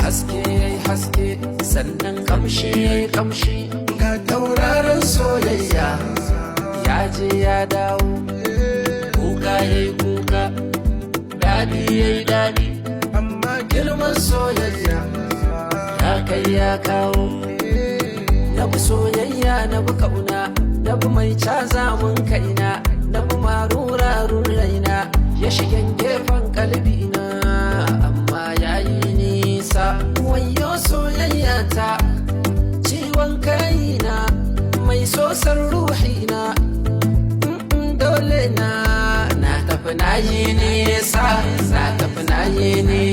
Haske yayi haske, sannan kamshi yayi kamshi. Ga tauraron soyayya ya je ya dawo. Kuka yayi kuka, daɗi yayi daɗi, amma girman soyayya ya kai ya kawo. Na bi soyayya, na bi kauna, na bi mai caza mun kaina, na bi marurarun raina, ya shigen gefen kalbina, amma ya yi nisa. Wayo soyayya ta, ciwon kaina, mai sosar ruhina. Dole na tafi, na yi nisa, na tafi, na yi nisa.